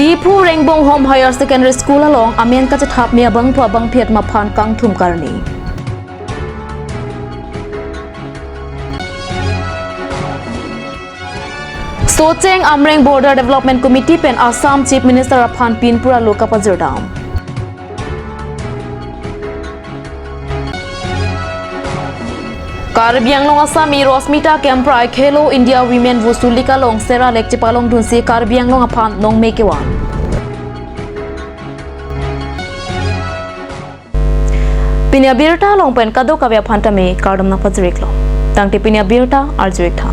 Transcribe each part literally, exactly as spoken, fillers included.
Diphu Rengbonghom Higher Secondary School along amen kachethapmi abangphu abangphi atum aphan kangthum karni. Socheng Amreng Border Development Committee pen Assam Chief Minister aphan pinpura lo kapajirdam. Karbi Anglong Assami Rosmita Kemprai Khelo India Women Wushu League along sera lek chepalongdunsi Karbi Anglong aphan nongme kevan. Pini abirta along pen kadokave aphan tame kardom nangpajir-iklo. Tangte pini abirta arju-ik tha.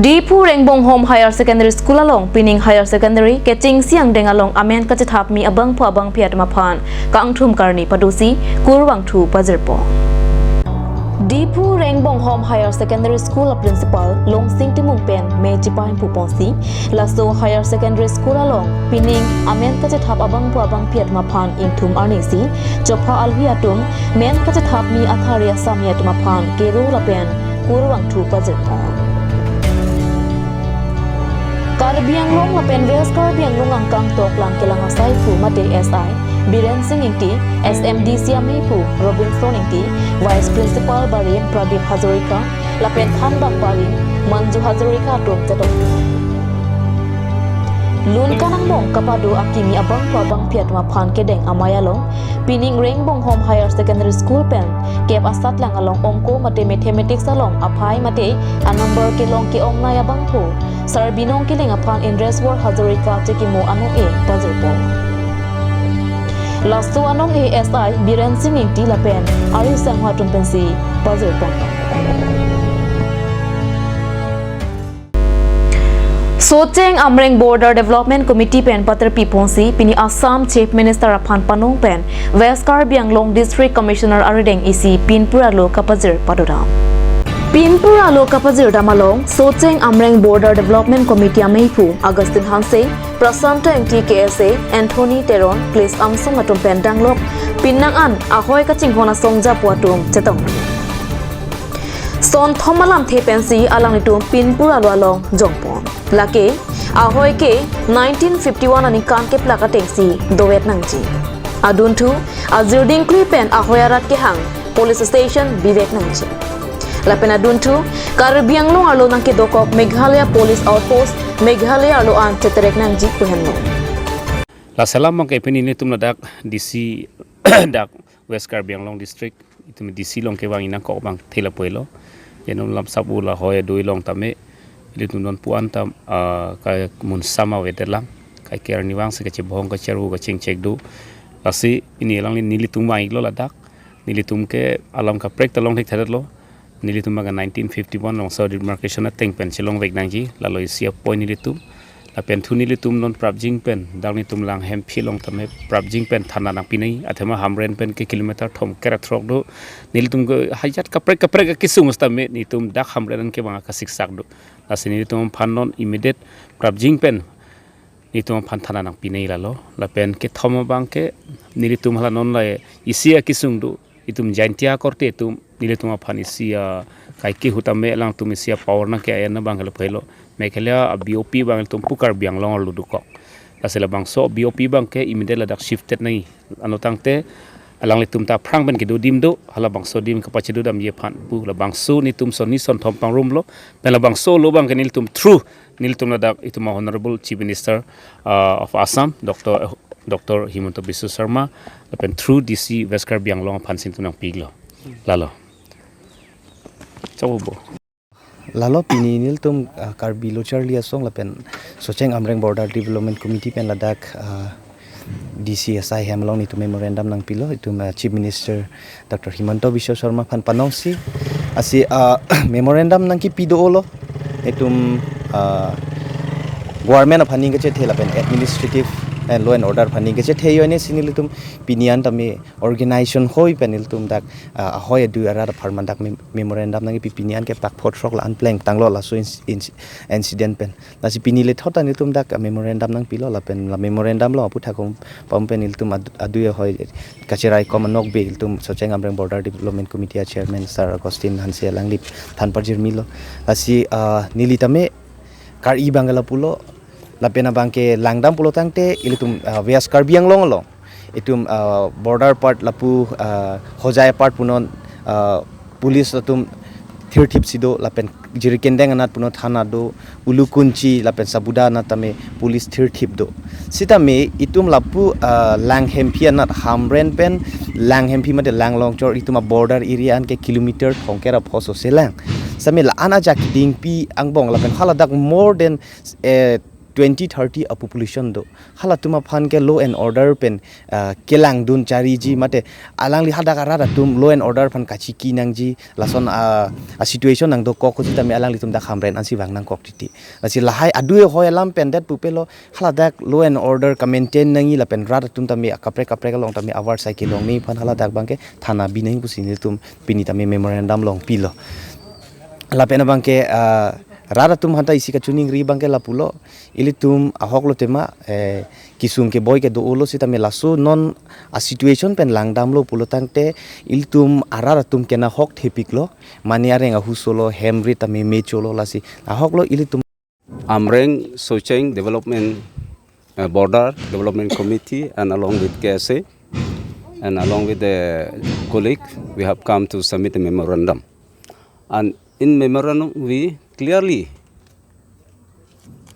Diphu Rengbonghom Higher Secondary School along pining Higher Secondary kechengsi angdeng along amen kachethapmi abangphu abangphi atum aphan kangthum karni padosi kurvangthu pajirpo. Diphu Rengbonghom Higher Secondary School a Principal Longsing Timung pen me chipahemphu ponsi, laso Higher Secondary School along pining amen kachethap abangphu abangphi atum aphan ingthum arnisi, chopha alhi atum, men kachethapmi athari asami atum aphan kero lapen kurvangthu pajirpo. Karbi Anglong lapen West Karbi Anglong angkang toklang kelang asaiphu mate S I Biren Singh Ingti, S M D C ameiphu Robinson Ingti, Vice Principal barim Pradip Hazarika, lapen thanbang barim Manju Hazarika atum chetong. Lun kanangbong kapado akimi abangphu abangphi atum aphan kedeng amei along, pining Rengbonghom Higher Secondary School pen kep asatlang along ongko mate mathematics along aphai mate a-number kelong ke-ongnei abangphu Sarbinong Killing aphan Indreswar Hazarika chekimo anong-e pajirpo. Laso anong-e S I Biren Singh Ingti lapen ari sangho atum pensi pajirpo. Socheng Amreng Border Development Committee pen paterpi ponsi pini Assam Chief Minister aphan panong pen West Karbi Anglong District Commissioner arideng isi pinpura lo kapajir padodam. Pinpura lo kapajirdam along Socheng Amreng Border Development Committee ameiphu Augustine Hanse, Prasanta Ingti K S A, Anthony Teron, Clis Amsong atum pen danglok pinnang an ahoi kachinghon asong japo atum chetong. Son thom alamthe pensi alanglitum pinpura lo along jongpon. Lake ahoi ke nineteen fifty-one aningkan keplak atengsi dovet nangji. Adunthu ajirding kli pen ahoi arat kehang police station bivek nangji. Lapen adunthu Karbi Anglong arlo nangkedokok Meghalaya Police Outpost Meghalaya arlo an cheterek nangji pu henlo. Lasi alam abangke pini nelitum ladak D C dak West Karbi Anglong District itum D C along kevang inang kok abang thela puelo. Jenum lam sabu la hoi dui long tame ilitum non puan tam, ah, kai mun sama wedelang kai ker niwang se kachebohong kachervu kachingchek do. Lasi pini alangli nelitum vang-iklo ladak. Nelitum ke alam kaprek ta longthek thadet lo. Nelitum abang nineteen fifty-one along so demarcation ateng pen chelongvek nangji, lalo isi apoi nelitum. Lapen thu nelitum non prapjin pen, dak nelitum Langhem philong tame prapjin pen thana nangpinei, athema Hamren pen ke kilometer thom kera throk do. Nelitum ke hajat kaprek kaprek akisung sitame nelitum dak Hamren an kevang akasiksak do. Lasi nelitum aphan non immediate prapjin pen nelitum aphan thana nangpinei lalo. Lapen kethom abangke nelitum hala non la isi akisung do. Itum Jaintia korte atum nelitum aphan isi akai ke hu tame alangtum isi apower nangke-en abang ke lapu helo. Meghalaya a-B O P abang ilitum pu Karbi Anglong arlo dokok. Lasi labangso B O P abangke immediate ladak shifted nangji. Anotangte alanglitum ta aphrang pen kedo adim do, halabangso adim kapachedodamji aphan pu labangso nelitum son ni son thom pangrumlo. Pen labangso lo abangke nelitum through nelitum ladak itum a-Honorable Chief Minister, uh, of Assam, Doctor, Doctor Himanta Biswa Sarma, lapen through D C West Karbi Anglong aphan si nelitum nangpi-iklo. Lalo. Chau bo. Lalo pini nelitum, uh, Karbi Lo Charli Asong lapen Socheng Amreng Border Development Committee pen ladak, uh, D C S I hem along nelitum memorandum nangpilo, itum, uh, Chief Minister Doctor Himanta Biswa Sarma aphan panongsi. Lasi, ah, memorandum nangkipi do-olo. Itum, ah, government aphan aning kachethe lapen administrative and law and order aphan aning kachethe ajoine si nelitum pini an tame organization hoi pen nelitum dak, ah, ahoi adui arat apharman dak mem-, memorandum nangkipi pini an ke pak pho throk la-an pleng tanglo laso inc-, inc-, incident pen. Lasi pini lethot ta nelitum dak memorandum nangpilo lapen la memorandum along aphuthak atum pam pen nelitum ad-, adui ahoi kacherai kom anokbe ilitum Socheng Amreng Border Development Committee a-chairman Sir Augustine Hanse alangli than parjirmilo. Lasi, ah, neli tame kar-i abang ke lapulo, Lapen abangke langdam pulo tangte ilitum, ah, West Karbi Anglong along itum, ah, border part lapu, ah, Hojai part punon, ah, police atum thirthip si do, lapen Jirikindeng anat punon thana do, Ulukunchi lapen Sabuda anat tame police thirthip do. Sitame itum lapu, ah, Langhemphi anat Hamren pen Langhemphi mate Langlongchor itum a border area anke kilometer thomkep ra pho so selang. Sitame la-an ajak dingpi angbong lapen haladak more than, eh, twenty thirty a population do. Halatum aphan ke law and order pen, ah, kelangdun chariji mate alangli hadak arat atum law and order aphan kachiki nangji lason, ah, a situation nangdokok ko sitame alanglitum dak Hamren ansi vang nangkok titi. Lasi lahai adu hoi alam pen det pupe lo haladak law and order ka maintain nangji lapen rat atum tame kaprek kaprek along tame avar sai kelong nangji aphan haladak abangke thana bi nangji pusi nelitum pini tame memorandum along pilo. Lapen abangke, ah, rat atum aphanta isi kachiningri abangke lapulo. Ilitum ahok lo tema, eh, kesung keboi kedo-o lo sitame laso non a situation pen langdamlo pulo tangte ilitum arat atum ke nahok thepiklo, mane areng ahuso lo, hem rit tame mecho lo, lasi ahok lo ilitum. Amreng Socheng Development, uh, Border Development Committee and along with K S A and along with the colleague, we have come to submit a memorandum. And in memorandum, we clearly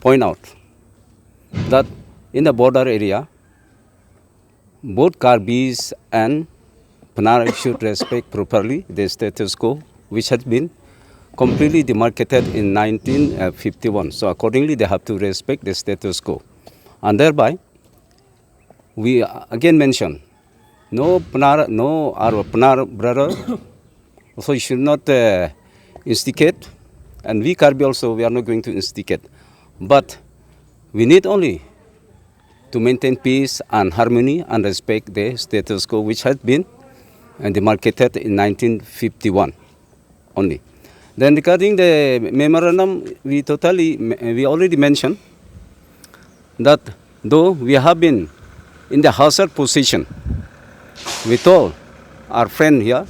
point out that in the border area, both Karbis and Pnar should respect properly the status quo, which had been completely demarcated in nineteen fifty-one. So accordingly, they have to respect the status quo. And thereby, we again mention, no Pnar, no our Pnar brother, so you should not, uh, instigate, and we Karbi also, we are not going to instigate. But we need only to maintain peace and harmony and respect the status quo which has been, uh, demarcated in nineteen fifty-one only. Then regarding the memorandum, we totally, we already mentioned that though we have been in the hazard position with all our friend here,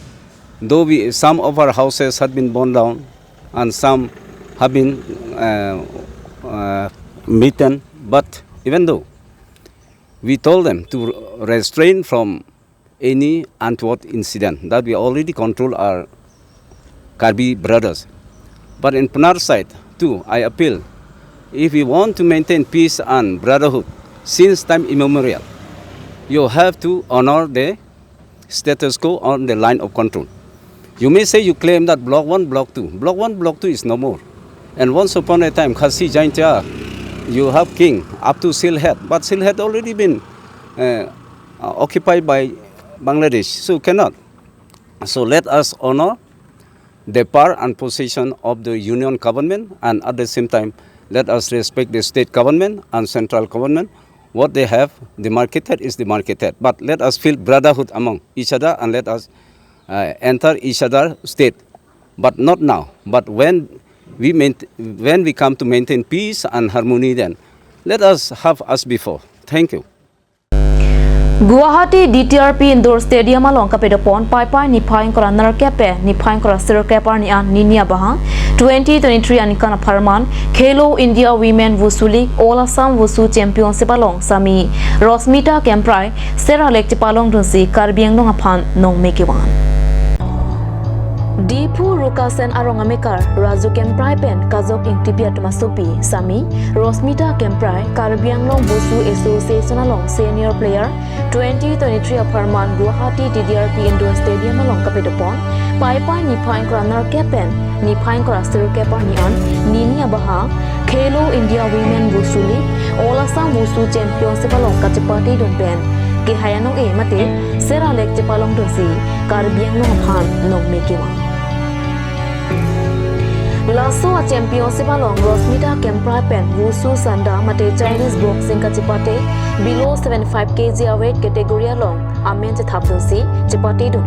though we, some of our houses had been burned down and some have been, uh, uh, beaten, but even though we told them to restrain from any untoward incident, that we already control our Karbi brothers. But in Pnar side too, I appeal, if we want to maintain peace and brotherhood since time immemorial, you have to honor the status quo on the line of control. You may say you claim that block one, block two. Block one, block two is no more. And once upon a time, Khasi Jaintia, you have king up to Sylhet, but Sylhet already been, uh, uh, occupied by Bangladesh, so cannot. So let us honor the power and position of the union government, and at the same time, let us respect the state government and central government. What they have demarcated is demarcated, but let us feel brotherhood among each other and let us, uh, enter each other state, but not now. But when we maint-, when we come to maintain peace and harmony, then let us have as before. Thank you. Guwahati D T R P Indoor Stadium along kapadopon Paipai niphai ingkoi ra nerkep pen niphai ingkoi ra sirkep arni an nini abahang twenty twenty-three aningkan apharman Khelo India Women Wushu League All Assam Wushu Championship along sami Rosmita Kemprai seralek chepalongdunsi Karbi Anglong aphan nongme kevan. Diphu Rukasen arong amekar Raju Kemprai pen Kajok Ingtipi atum asopi sami Rosmita Kemprai Karbi Anglong Wushu Association along senior player twenty twenty-three apharman Guwahati D D R P Indoor Stadium along kapadopon Paipai niphai ingkoi ra nerkep pen niphai ingkoi ra sirkep arni an nini abahang Khelo India Women Wushu League All Assam Wushu Championship along kachepatedun pen kehai anong-e mate seralek chepalongdunsi Karbi Anglong aphan nongme kevan. Laso a championship along Rosmita Kemprai pen Wushu Sanda mate Chinese boxing kachepate below seventy-five K G aweight category along amen chethapdunsi chepatedun.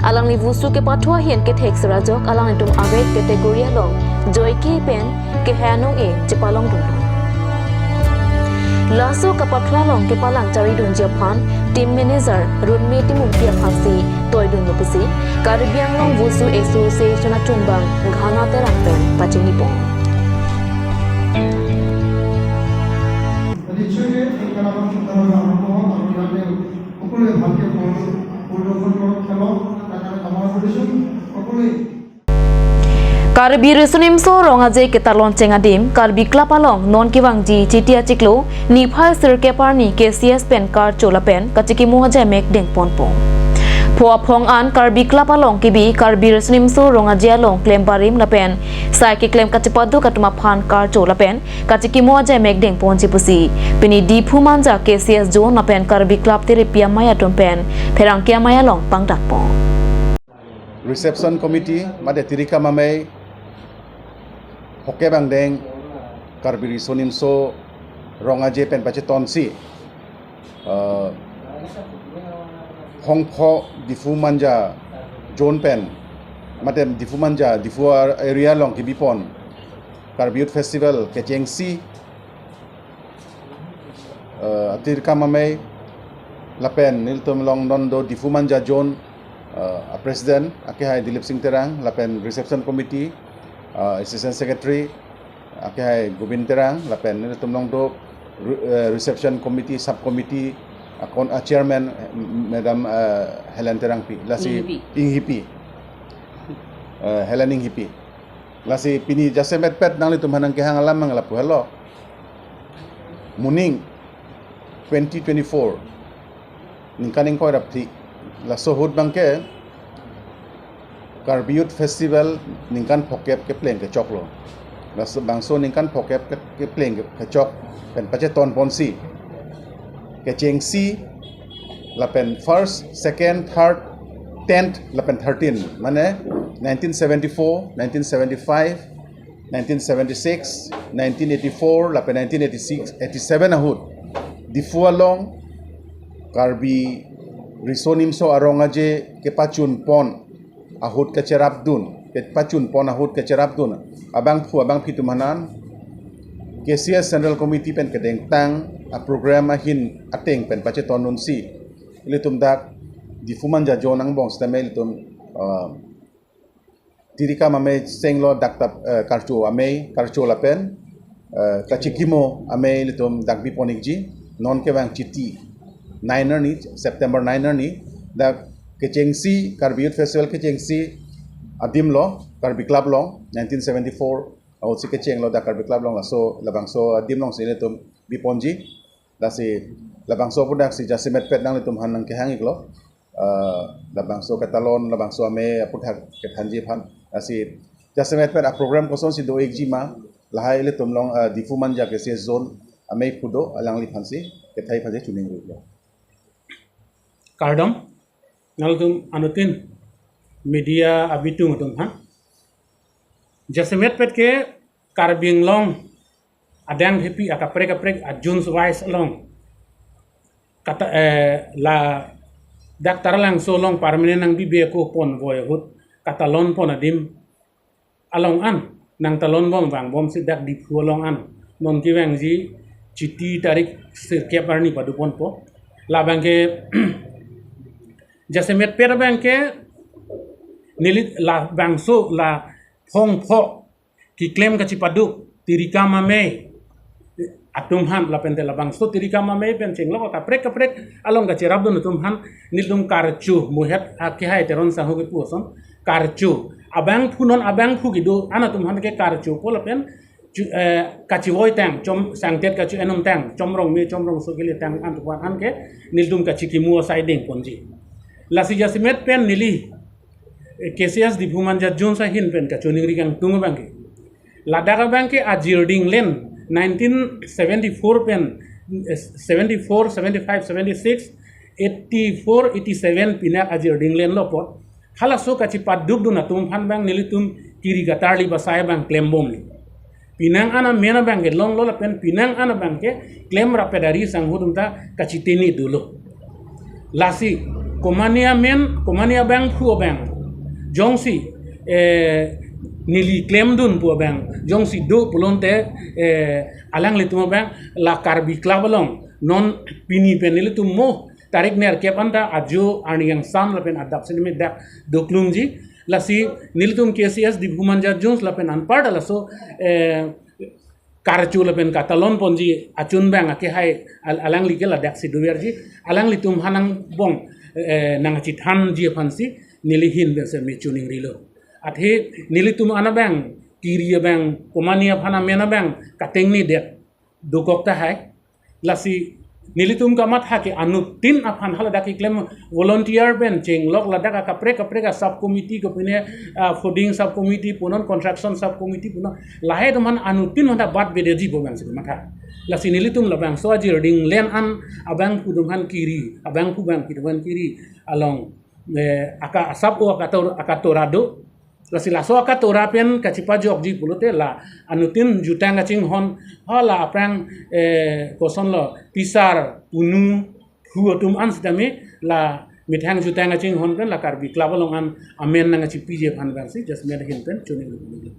Alangli Wushu kepathu ahin kethek sirajok alanglitum aweight category along joike pen kehai anong-e chepalongdun. Laso kapathu along kepalang charidunji aphan team manager Runme Timungpi aphansi toidunlo pusi Karbi Anglong Wushu Association achungbang Ghana Terang pen pachinipon. Karbi Riso Nimso Rong Aje ketalon cheng adim, Karbi Club along non kevangji Chiti achiklo niphai sirkep arni K C S pen karcho lapen kachikimo ajaimek dengponpo. Pho aphong an Karbi Club along kebi Karbi Riso Nimso Rong Aje along klem barim lapen sai keklem kachipaduk atum aphan karcho lapen kachikimo ajaimek dengponji pusi pini Diphu Manja K C S Zone lapen Karbi Club tiripi amei atum pen pherangke amei along pangdakpo. Reception Committee mate tirikam amei phokep angdeng Karbi Riso Nimso Rong Aje pen pachetonsi, uh, Hongpho Diphu Manja Zone pen mate Diphu Manja Diphu ar- area along kebipon Karbi Youth Festival kechengsi, uh, atirikam amei lapen nelitum along non do Diphu Manja Zone, uh, a President akehai Dilip Singh Terang lapen Reception Committee, uh, Assistant Secretary akehai Govind Terang lapen nelitum along do re- uh, Reception Committee Sub Committee akon uh, Chairman, uh, Madam, uh, Helen Terangpi lasi Inghipi. Inghipi. Uh, Helen Inghipi. Lasi pini jasemetpet nanglitum aphan nangkehang alam abang lapu helo. Moning twenty twenty-four ningkan ingkoi ra phli, laso ahut abangke Karbi Youth Festival ningkan phokep kepleng kechoklo. Laso bangso ningkan phokep ke- kepleng kechok pen pachetonponsi kechengsi lapen first, second, third, tenth lapen thirteen, mane nineteen seventy-four, nineteen seventy-five, nineteen seventy-six, nineteen eighty-four lapen nineteen eighty-six eighty-seven ahut Diphu along Karbi Riso Nimso Arong Aje kepachunpon ahut kecherapdun, kepachunpon ahut kecherapdun abangphu abangphi atum aphan K C S Central Committee pen kedengtang a program ahin ateng pen pachetondunsi ilitum dak Diphu Manja Zone angbong sitame ilitum, uh, tirikam amei chenglo dak tap, uh, karcho amei, karcho lapen, uh, kachikimo amei ilitum dak bipon-ikji. Non kevang Chiti nine arni, September nine arni dak kechengsi, Karbi Youth Festival kechengsi adim lo, Karbi Club along nineteen seventy-four ahutsi kechenglo dak Karbi Club along, laso labangso adim alongsi ilitum biponji. Lasi labangso aputhaksi jasemetpet nanglitum aphan nangkehang-iklo. Uh, labangso ketalon, labangso amei aputhak kethanji aphan. Lasi jasemetpet a program kosonsi do-ikji ma, lahai ilitum along, uh, Diphu Manja K C S Zone ameiphu do, alangliphansi kethai aphansi choningrilo. Kardom, nanglitum anuttin media abitung atum aphan. Jasemetpet ke Karbi Anglong adang thepi akaprek kaprek a zones wise along kata, eh, la dak Taralangso along permanent nangbibe ako ponvoi ahut katalonpon adim along an nangtalonbom vangbomsi dak Diphu along an non kevangji Chiti tarik sirkep arni paduponpo. Labangke jasemetpet abangke neli labangso la Hongpho keklem kachipaduk tirikam amei atum aphan lapente labangso tirikam amei pen chenglok kaprek kaprek along kacherapdun atum aphan nelitum karcho, muhet akehai Teron sangho kepu ason karcho. Abangphu non abangphu kedo an atum aphan ke karchopo lapen chu- eh, kachivoitang, chom sangtet kacho-enumtang, chomrong me chomrongso keletang an atum aphan ke nelitum kachikimo asai dengponji. Lasi jasemet pen neli, eh, K C S Diphu Manja Zone ahin pen kachoningri kangtung abangke, ladak abangke ajir dinglen nineteen seventy-four pen, eh, seventy-four, seventy-five, seventy-six, eighty-four, eighty-seven pinak ajir dinglenlo apot halaso kachipadukdun atum aphan abang nelitum kiri katarli basai abang klembomlo. Penang an amen abangke longlo lapen penang an abangke klem rapedari sangho atum ta kachiteni dolo. Lasi komane amen, komane abangphu abang jongsi, eh, neli klemdun pu abang jongsi do pulote, eh, alanglitum abang la Karbi Club along non pini pen nelitum mo tarik nerkep anta ajo arni angsam lapen adap sinime dak doklungji. Lasi nelitum K C S Diphu Manja Zone lapen anparta laso, eh, karcho lapen katalonponji achun abang akehai al- alangli ke ladaksi doverji, alanglitum aphan angbong, eh, nangchithanji aphansi neli ahin pensi me choningrilo. Athe nelitum an abang, kiri abang, komane aphan amen abang katengne det dokok tahai. Lasi nelitum kamatha ke anuttin aphan haladak keklem volunteer pen chenglok ladak akaprek kaprek a sub committee kopine, ah, fooding sub committee punon, construction sub committee punon, lahai atum aphan anuttin aphan ta bat bedeji pu abang si kamatha. Lasi nelitum labangso ajir dinglen an abangphu atum aphan kiri, abangphu abangphi atum aphan kiri along, eh, aka asap o akator, akatora do. Lasi laso akatora pen kachipajokji pulote la anuttin jutang kachinghon, hala aphrang, eh, kosonlo, pisar, punu, phu atum an sitame la methang jutang kachinghon pen la Karbi Club along an amen nangkachipiji aphan abang si just met ahin pen choningri.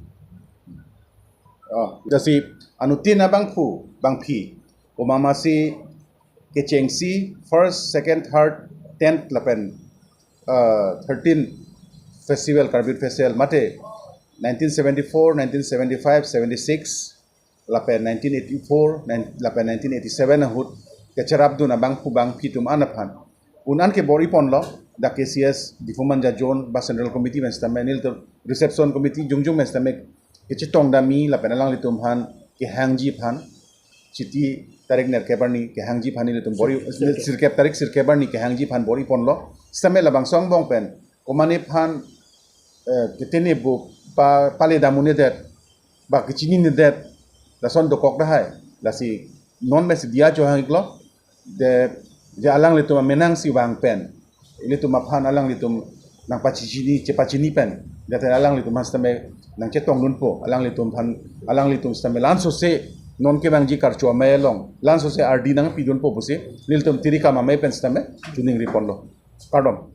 Oh, jasi anuttin abangphu, bangphi, komamasi kechengsi first, second, third, tenth lapen, uh, thirteen festival, Karbi Festival, mate nineteen seventy-four, nineteen seventy-five, seventy-six, lapen nineteen eighty-four, nine, lapen nineteen eighty-seven ahut kecherapdun abangphu bangphi atum an aphan un-an ke bor-iponlo, dak K C S, Diphu Manja Zone, ba Central Committee pen sitame, nelitum Reception Committee jongjong pen sitame, kechetong dami, lapen alanglitum aphan kehangji aphan, chiti tarik nerkep arni kehangji aphan nelitum bor-i, sirkep, tarik sirkep arni kehangji aphan bor-iponlo, sitame labangso angbong pen, komane aphan, eh, ketene bu pa, pale damunedet, ba kechininedet, lason dokok tahai, lasi non mesi diya chohang iklo, de, je alanglitum amenang si vang pen, ilitum aphan alanglitum nangpachini, chepachini pen, jate alanglitum aphan sitame nangchetongdunpo, alanglitum aphan, alanglitum sitame lansose, non kevangji karcho amei along, lansose ardi nangpidunpo pusi, nelitum tirikam amei pen sitame choningriponlo. Kardom.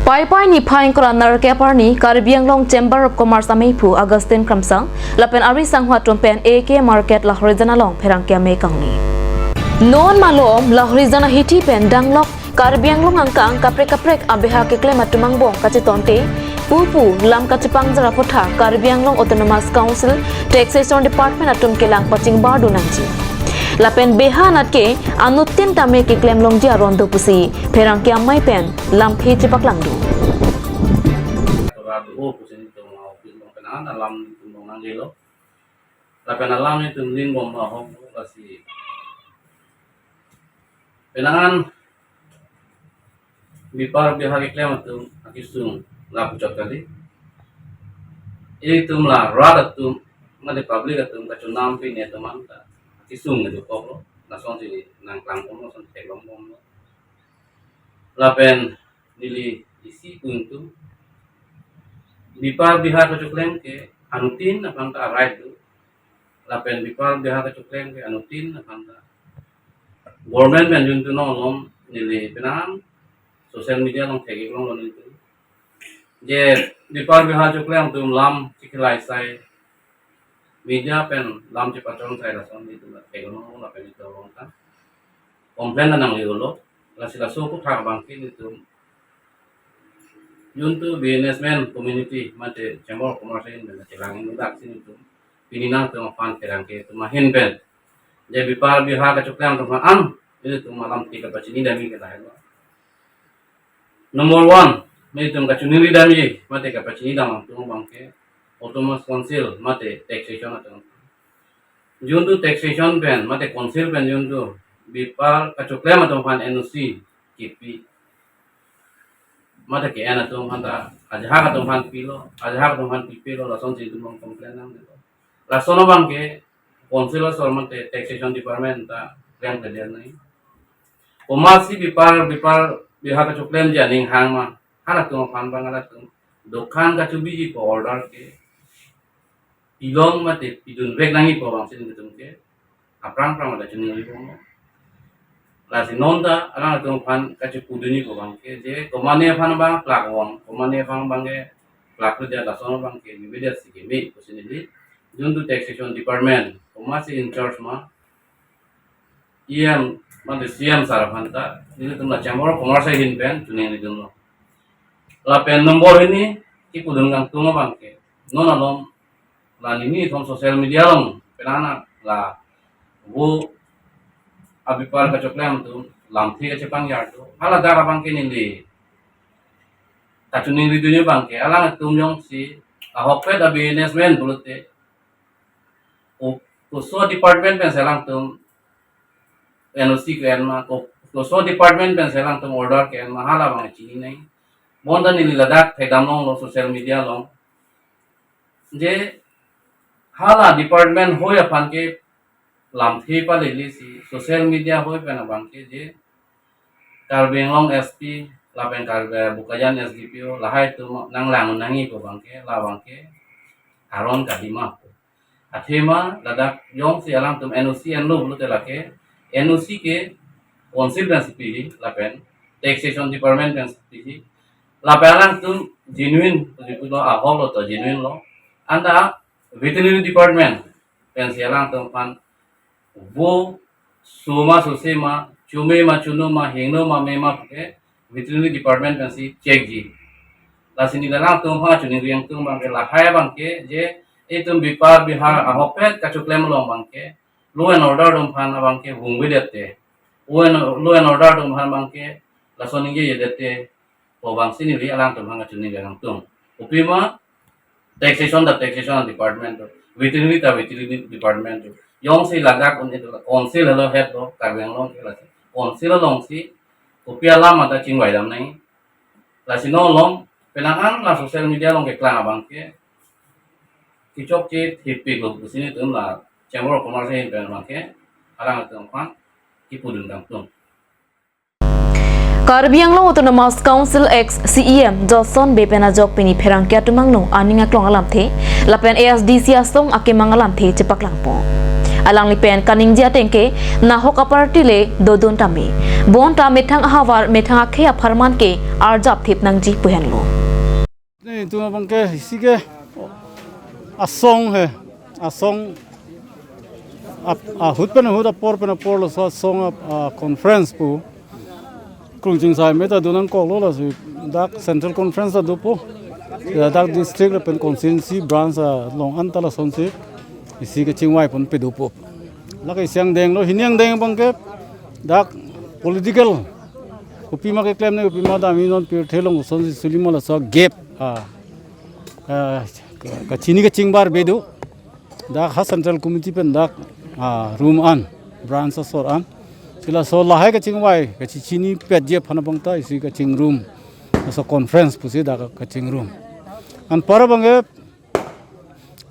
Paipai niphai ingkoi ra nerkep arni Karbi Anglong Chamber of Commerce ameiphu Augustine Kramsang lapen ari sangho atum pen A K Market Lahorijan along pherangke amei kangni. Non malom Lahorijan ahithi pen danglok Karbi Anglong angkang kaprek kaprek abeha keklem atum angbong kachetonte pupu lam kachepangjar aputhak Karbi Anglong Autonomous Council Taxation Department atum kelang pachingbardun nangji. Lapen beha anat ke anuttin tame keklem longji aron do pusi pherangke amei pen lamthe chepaklangdun. Tora do pusi nelitum office along penang alam nelitum along nanglelo. Lapen alam nelitum lingbom ahok lasi penang an bipar bihar keklem atum akesung lapuchot kali. Ilitum la rat atum, mate public atum kachonam pine atum anta akesung dokoklo. Lasonsi nangklangponlo, lason theklongbomlo. Lapen neli isi pu ingtung, bipar bihar kachoklem ke anuttin aphan ta a-right do. Lapen bipar bihar kachoklem ke anuttin aphan ta government pen jun tu non alom neli penang social media along thek-ik longlo nelitum. Je bipar bihar choklem atum lam chikilai sai media pen lam chepachon sai lason nelitum thek-iknon lapen nelitum along ta complain nanglelo. Lasi laso aputhak abang ke nelitum jun tu businessman community mate Chamber of Commerce ahin pen chelang inutdaksi nelitum pini nangtum aphan pherangke atum ahin pen je bipar bihar kachoklem atum aphan an nelitum alamthe kapachini dam ke lahelo. Number one, nelitum kachoningri damji mate kapachini dam atum abang ke Autonomous Council mate taxation atum. Jun tu taxation pen mate council pen jun tu bipar kachoklem atum aphan N O C kipi mate ke-en atum aphan ta ajahak atum aphan pilo, ajahak atum aphan pipelo, lasonsi nelitum along complain nanglelo. Lason abang ke council asor mate taxation department ta klem keder nai. Komatsi bipar bipar bihar kachoklemji aning hang ma, halatum aphan abang halatum dokan kachobiji pu order ke pilong mate pidunvek nangji pu abang si nelitum ke aphrang aphrang mate choningri bom. Lasi non ta alangtum aphan kachipudunji pu abang ke je komane aphan abang plak wong, komane aphan abang ke plak le dia lason abang ke bibe dia si keme pusi neli jun tu taxation department komatsi in charge ma E M mate C M sir aphan ta nelitum la Chamber of Commerce ahin pen choningridunlo. Lapen number hini kipudun kangtung abang ke non alom la neli thom social media along penang la vo abipar kachoklem atum lamthe kachepangjar do. Hala dar abang ke neli kachiningri dunji abangke alangtum jongsi ahokpet a-businessman pulote, o, koso department pensi alangtum N O C ke-en ma, ko, koso department pensi alangtum order ke-en ma, hala abang chininei. Bonta neli ladak thekdam longlo social media along, je hala department hoi aphan ke lamthe palele si social media hoi pen abangke je Karbi Anglong S P lapen Karbi Bokajan S D P O lahai atum nanglang nangji pu abangke, la abangke aron kadima. Athema ladak jongsi alangtum N O C enlo pulote lake N O C ke council pensi piji lapen taxation department pensi piji, lapen alangtum genuine puji pulo, ahoklo to genuine lo. Anta veterinary department pensi alangtum aphan vo suma suse ma, chume ma, chunu ma, hingno ma, me ma puke veterinary department pensi check ji. Lasi neli alangtum aphan chiningri nangtung abangke lahai abangke je itum bepar behar ahokpet kachoklem along abangke law and order atum aphan abangke vungvedet te, law and, law and order atum aphan abangke lason ningjejedet te pu abangsi neli alangtum aphan kachiningri nangtung. Kopima taxation ta taxation department do, veterinary ta veterinary department do. Jongsi ladak un-, council helo head do, Karbi Anglong ke lasi council alongsi kopi alam anta chingvai dam nangji. Lasi non along penang an la social media along keklang abangke kechokche thepiklo pusi nelitum la Chamber of Commerce ahin pen abangke alangtum aphan kipudun nangtung. Karbi Anglong Autonomous Council ex C E M Joson Bey pen ajok pini pherangke atum angno aning aklong alamthe lapen A S D C asong akemang alamthe chepaklangpo. Alangli pen kaningje ateng ke nahok a-party le dodun tame, bonta methang ahavar methang akhei apharman ke arjap thip nangji pu henlo. Nelitum abangke isi ke asong he, asong ap-, ahut pen ahut, apor pen apor laso asong ap-, a-conference pu. Krung chingsai me ta do nangkoklo, lasi dak central conference ta dopo. Ya dak district lapen constituency branch along anta lasonsi isi kachingvai ponpe dopo. Lake isi angdenglo, hini angdeng abangke dak political kopima keklem ne, kopima dam, non pirthe along kosonsi suli ma laso gap, ah, ah, kachini kachingbar be do. Dak ha central committee pen dak, ah, room an, branch asor an. Si laso lahai kachingvai, kachichinipetji aphan abang ta isi kachingrum. Laso conference pusi dak kachingrum. Anpar abangke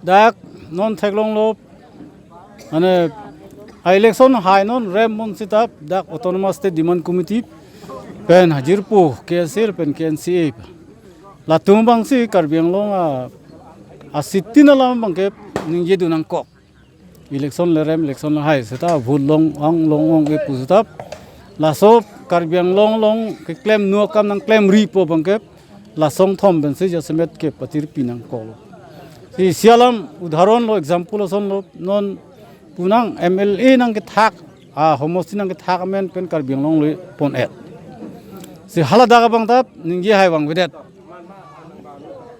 dak non theklonglo, mane, a-election hai non rem mon seta dak Autonomous State Demand Committee pen hajirpo K S A pen K N C A. Latum abangsi Karbi Anglong a, a-city alam abangke ningjedun nangkok. Election le rem, election le hai seta vote long-ong long-ong ke pu seta. Laso Karbi Anglong along keklem nu akam nangklemripo abangke la asong thom pensi jasemet ke patirpi nangkoklo. Si isi alam udaharon lo, example asonlo, non punang M L A nangkethak, a-homosti nangkethak amen pen Karbi Anglong le pon-et. Si hala dak abang ta ningje hai vangvedet.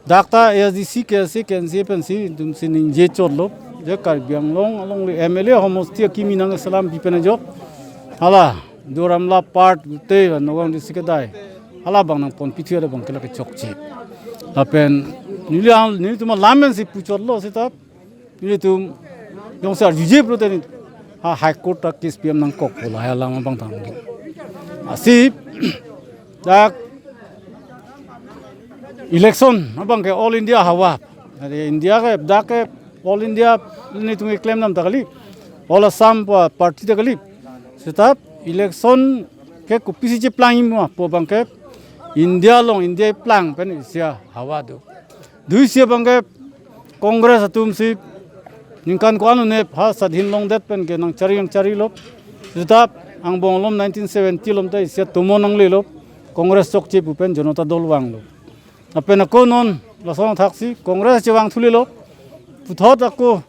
Dak ta A S D C, K S A, K N C A pensi itum si ningje chotlo. Je Karbi Anglong along le M L A homosti akimi nangselampi pen ajok, hala Duar Amla part te Nagaon district kedai, hala abang nangponpi thu abangke lake chokche. Lapen neli ang, nelitum alam pensi puchotlo seta nelitum jongsi arjuje pulote neli ha High Court ta case pidam nangkokpo, lahai alam abang tang. Lasi dak election abangke All India hawa. Ade India ke, dak ke All India nelitum keklem dam ta kali, All Assam pa-, party ta kali. Seta election ke kopisi cheplangji ma pu abangke India along, India eplang pen isi ahawa do. Duisi abangke Congress atumsi ningkan ko-an un'e ha sadhin longdet pen ke nangchari nangcharilo. Seta angbong alom nineteen seventy alom ta isi atomo nanglelo, Congress chokche pu pen Janata Dal vanglo. Lapen ako non lason thaksi Congress chevang thulelo. Puthot ako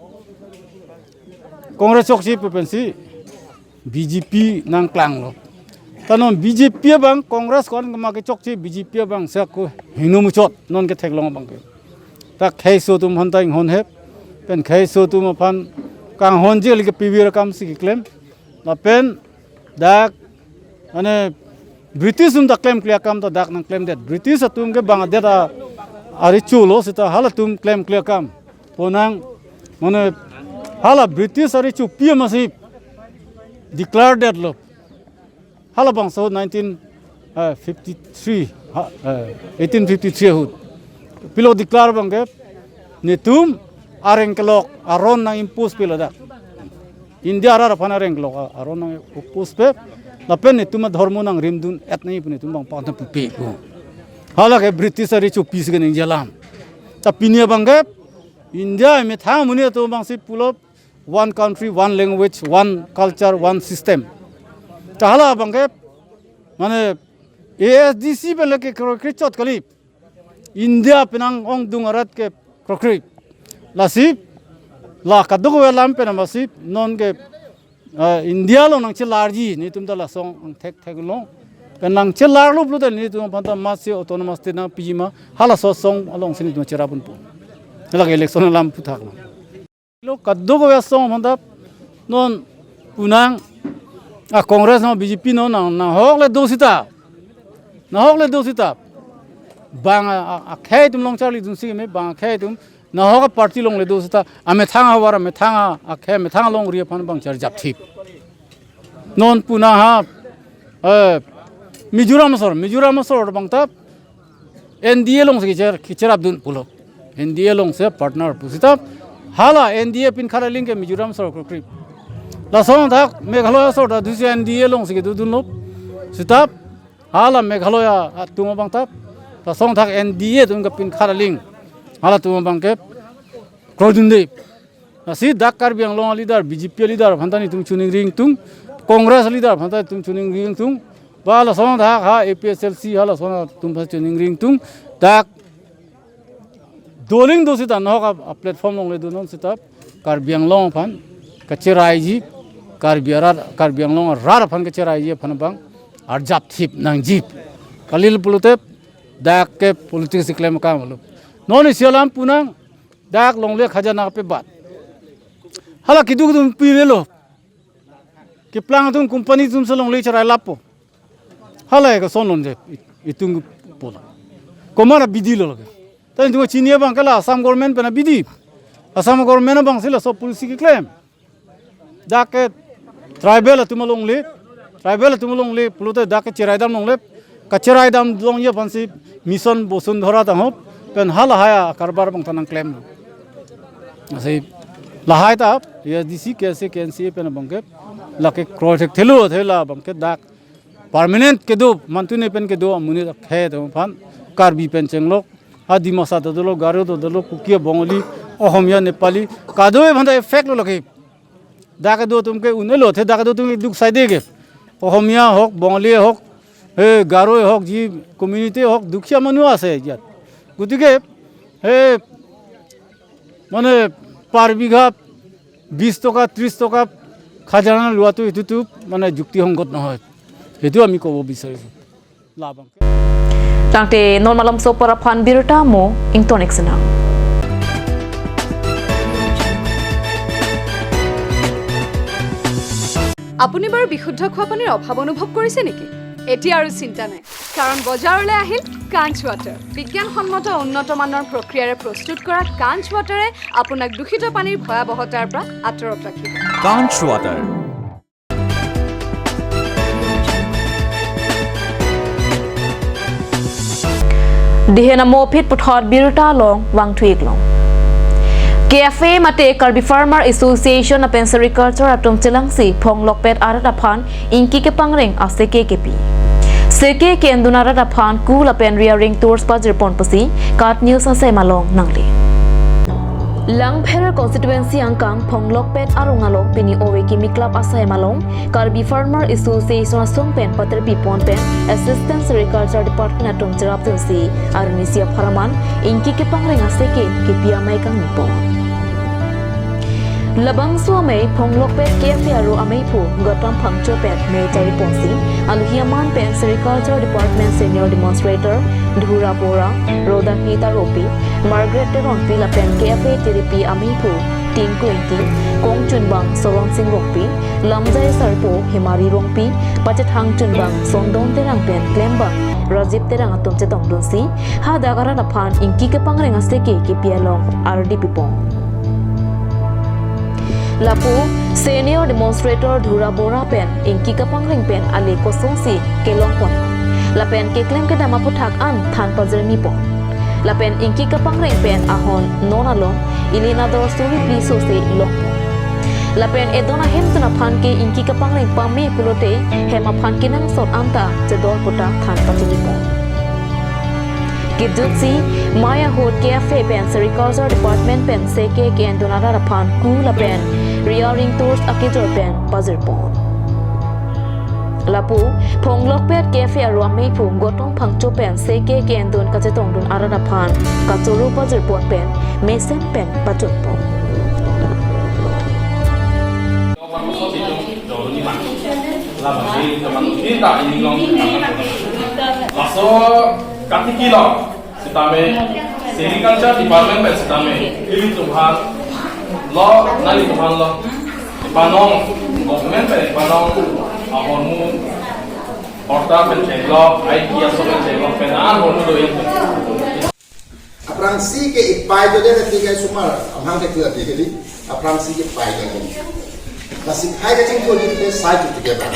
Congress chokche pu pensi B J P nangklanglo. Ta non B J P abang Congress ko-an kama kechokche, B J P abang si ako hingno muchot non ketheklong abangke. Ta kheiso atum aphan ta inghon hep, pen kheiso atum aphan kanghonji kali ke P V R akamsi keklem. Lapen dak, mane, British atum ta klemkle akam ta dak nangklemdet. British atum ke bang adet a, arecho lo seta halatum klemkle akam. Ponang, mane, hala British arechopi amatsi declare detlo. Halabangso nineteen, eh, fifty-three, ha, eh, eighteen fifty-three ahut. Pilo declare abangke, netum areng kelok aron nang-impose pe ladak. India arat aphan areng kelok a-, aron nang-impose pe, lapen netum adhormo nangrimdun-et nangji pu netum abang pangthang pupe pu. Hala ke British arechopi si kaningje alam. Ta pini abangke, India methang amonit atum abangsi pulo one country, one language, one culture, one system. Ta hala abangke, mane, A S D C pen lake kro-, krechot kali. India penang ongdung arat ke krokri. Lasi, la kadokave alam pen amatsi, non ke, eh, India along nangchelarji, netum ta lason angthek thek lo. Pen nangchelarlo pulote netum aphan ta amatsi autonomous state nangpiji ma, halaso asong alongsi netum cherap ponpo. Lake election alam aphuthak lo. Lo kadokave asong aphan ta non punang a Congress non B J P non nang, nanghok le do seta. Nanghok le do seta. Bang a, a, akhei atum along charlidunsi keme bang akhei atum nanghok a party along le do seta. Amethang ahavar amethang a, akhei amethang alongri aphan bang charjapthip. Non punang ha, eh, Mizoram asor, Mizoram asor abang ta N D A alongsi kecher, kecherapdun pulo. N D A alongsi partner pu seta hala N D A pinkhat aling ke Mizoram asor krokri. Lason thak Meghalaya asor ta dusi N D A alongsi kedodunlo. Seta hala Meghalaya atum abang ta, lason thak N D A atum ke pinkhat aling. Halatum abangke krodunde. Lasi dak Karbi Anglong a leader, B J P a leader aphan ta netum choningri ingtung, Congress a leader aphan ta netum choningri ingtung, ba lason thak ha A P H L C ha lason atum aphan choningri ingtung, dak doling do seta nanghok a, a platform along le donon seta Karbi Anglong aphan kacheraiji, Karbi arat, Karbi Anglong arat aphan kacheraiji aphan bang arjapthip nangji. Kalilo pulote dak ke politics keklem akam lo. Non isi alam punang dak longle khajana pe bat. Hala keduk atum pi avelo. Keplang atum company atumsi longle cherai lapo. Hala ke son longle itum pulo. Komat abidi lo lake. Ta itum chini abangke la Assam government pen abidi. Assam government abangsi laso policy keklem. Dak ke tribal atum alongle, tribal atum alongle, pulote dak ke cherai dam longle, kacherai dam longji aphansi Mission Bosundhara ta hop, pen halahai a karbar abang ta nangklem. Lasi lahai ta, A S D C, K S A, K N C A pen abangke, lake kroi thekthelo, thela abangke dak permanent kedo, mantune pen kedo, amonit akhei atum aphan, Karbi pen chenglok, a Dimasa ta dolo, Garo ta dolo, Kuki, Bongali, Ohomia, Nepali, kadokave aphan ta effect lo lake. Dak kedo atum ke un-elo, the dak kedo atum ke duk saide ke. Ohomia ahok, Bongali ahok, eh, Garo ahok, ji community ahok, দুখীয়া মানুহ আছে ইয়াত। গতিকে, eh, মানে, per বিঘা বিশ টকা, ত্ৰিশ টকা খাজানা লোৱাটো এইটোতো মানে যুক্তিসংগত নহয়। সেইটো আমি ক'ব বিচাৰিছোঁ। Labang. Tangte non malomso apor aphan birta mo ingtonik sena. আপুনি বাৰু বিশুদ্ধ খোৱা পানীৰ অভাৱ অনুভৱ কৰিছে নেকি? এতিয়া আৰু চিন্তা নাই, কাৰণ বজাৰলৈ আহিল কাঞ্চ ৱাটাৰ। বিজ্ঞানসন্মত উন্নত মানৰ প্ৰক্ৰিয়াৰে প্ৰস্তুত কৰা কাঞ্চ ৱাটাৰে আপোনাক দূষিত পানীৰ ভয়াৱহতাৰ পৰা আঁতৰত ৰাখিব। Kanch Water. Dihen amo aphi puthot birta along vangthu-ik long. K F A mate Karbi Farmer Association lapen Sericulture atum chelangsi phonglokpet arat aphan ingki kepangreng aseke kepi. Seke ke-endun arat aphan ku lapen rearing tours pajirpon pusi KAT News asai malong nangle. Langpher constituency angkang phonglokpet arong along pini ove kimi club asai malong Karbi Farmer Association asong pen paterpi pon pen Assistant Sericulture Department atum cherapdunsi arnisi apharman ingki kepangreng aseke kepi amei kangni pon. Labangso amei phonglokpet K F A aro ameiphu Gautam Phangcho pen mei chariponsi alohi aman pen Sericulture Department Senior Demonstrator Dhura Bora, Rodani Taropi, Margaret Teronpi lapen K F A tiripi ameiphu Tengku Engti, Kongchunbang Soronsing Rongpi, Lamjai Sarpo Hemari Rongpi, Pachethang Chunbang Sondon Terang pen klembang Rajib Terang atum chetongdunsi hadak arat aphan ingki kepangreng aseke kepi along ardi pipon. Lapu senior demonstrator Dhura Bora pen ingki kepangreng pen ale kosonsi kelongpon lapen keklem kedam aputhak an than pajirmi pon. Lapen ingki kepangreng pen ahon non along ili nador suri pli sose longpon. Lapen edon ahemtun aphan ke ingki kepangreng pame pulote hem aphan kenangsot anta chedor puta than pajirmi pon. Kejutsi, Maya Hood Cafe pen Sericulture Department pen seke ke-endun arat aphan ku lapen Rearing Tours akejor pen pajirpon. Lapu, Phonglokpet Cafe aruamei phu Gotong Phangcho pen seke ke-endun kachetongdun arat aphan kachoro pajirpon pen mesen pen pachunpon. Laso katiki lo sitame, Sericulture Department pen sitame, ilitum aphan lo, nelitum aphan lo, panong, government pen panong, ahormu, horta pen chenglo, I T aso pen chenglo, pen an hormu do-in. Aphrangsi ke ipai to dere tiga sumar, amang ke tiga tiga di, aphrangsi ke pai to dere. Nasi khai ke chingko di te sai to tiga bang.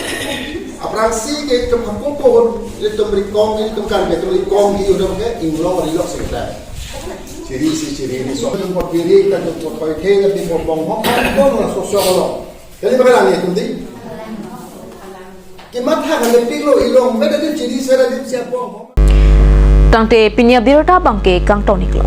Aphrangsi ke itum hamko ko hon, itum rikong, itum kan ke itum rikong di udah ke inglong rilok sekitar. Chiri si chiri ni so. Itum pot kiri, kan itum pot pai ke, kan itum pot bong hong, kan itum so so lo. Jadi bagaimana ni itum di? Kimat ha kan itum pilo ilong, beda di chiri sera di siapa? Tangte pini abirta abangke kangton-iklo.